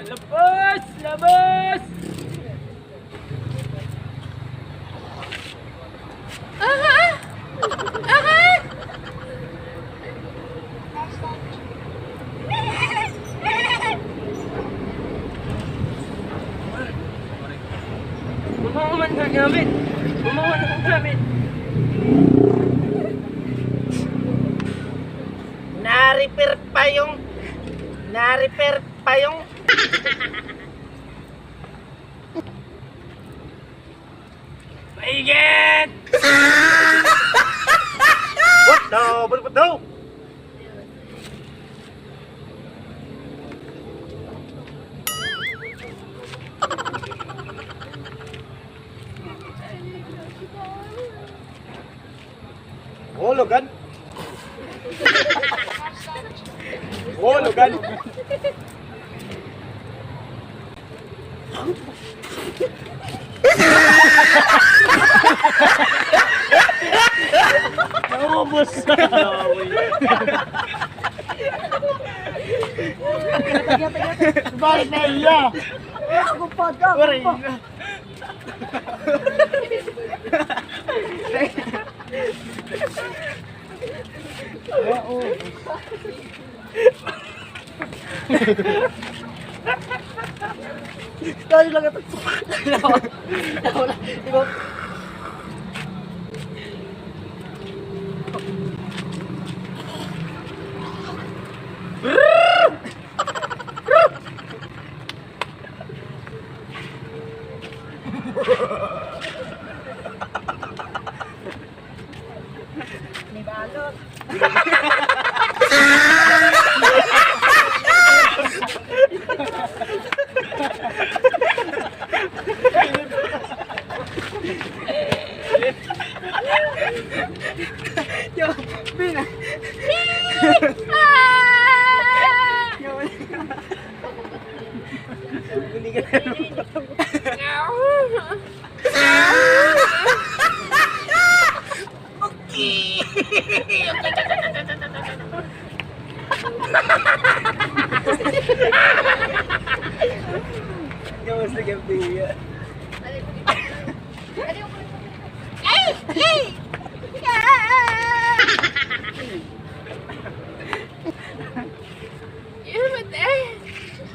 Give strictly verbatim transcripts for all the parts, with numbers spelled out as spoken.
Labas! Labas! Aha! Aha! Bumangon man ka gamit. Bumangon ka gamit. Na-repair pa yung, na-repair pa yung. Maigit! What the? What, what daw? Hulugan. Hulugan. Naubos. Balik na iya. Ako pa, ako pa. Waray na. Tayo lang ito. Wala. Wala. Di ba? May balot. Yo, Bina. Yo. Hindi ka na. Kamusta ka, Pia? Ay! Ay! Yamatay!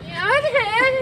Yamatay!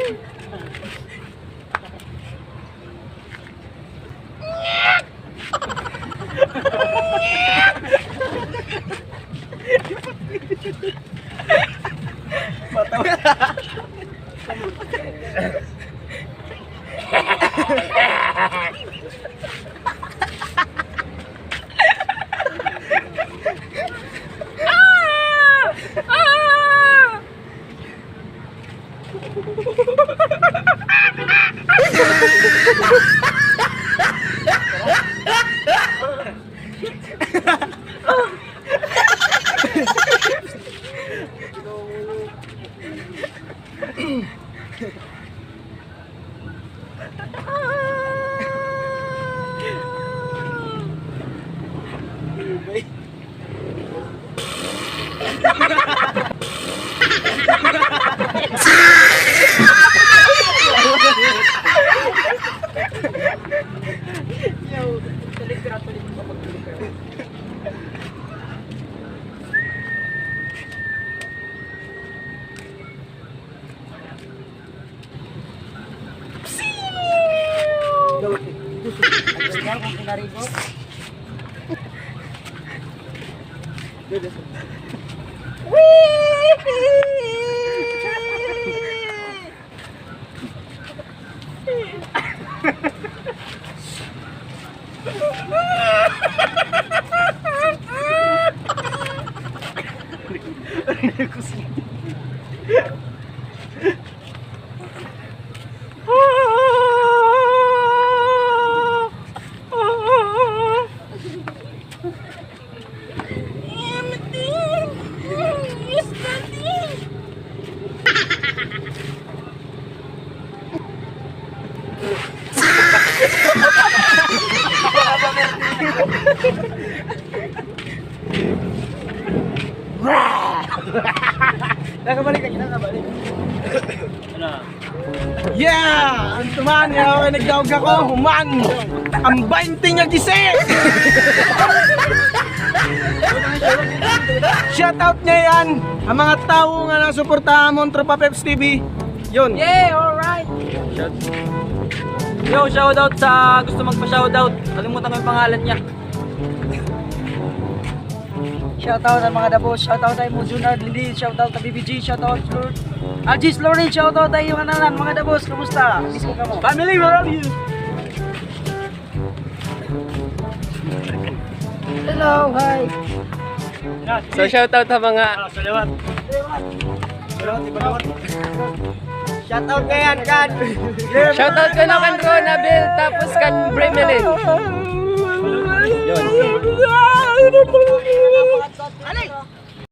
Nakabalik ka, nakabalik. Ano? Yeah! An tuman, yaw, nagdaog ako, human! An baynte nga gisi! Shoutout ngay-an an mga tawo nga nasuportahan mo an Tropa Peps T V. Yun. Yeah, alright. Yo, shoutout sa gusto magpa-shoutout. Kalimutan ko yung pangalan niya. Shoutout sa mga dabos. Shoutout kay mo, Junard Lindy. Shoutout sa B B G. Shoutout Flor-, Aljis Florin. Shoutout sa iyo, mga dabos. Kumusta? Miss ko kamo. Family, where are you? Hello, hi. So, shoutout sa mga... Ah, salawat. Salawat, salawat. Shoutout ngay-an kan... Shoutout ko na kan Ronabel, tapos kan Bremelin. Yun.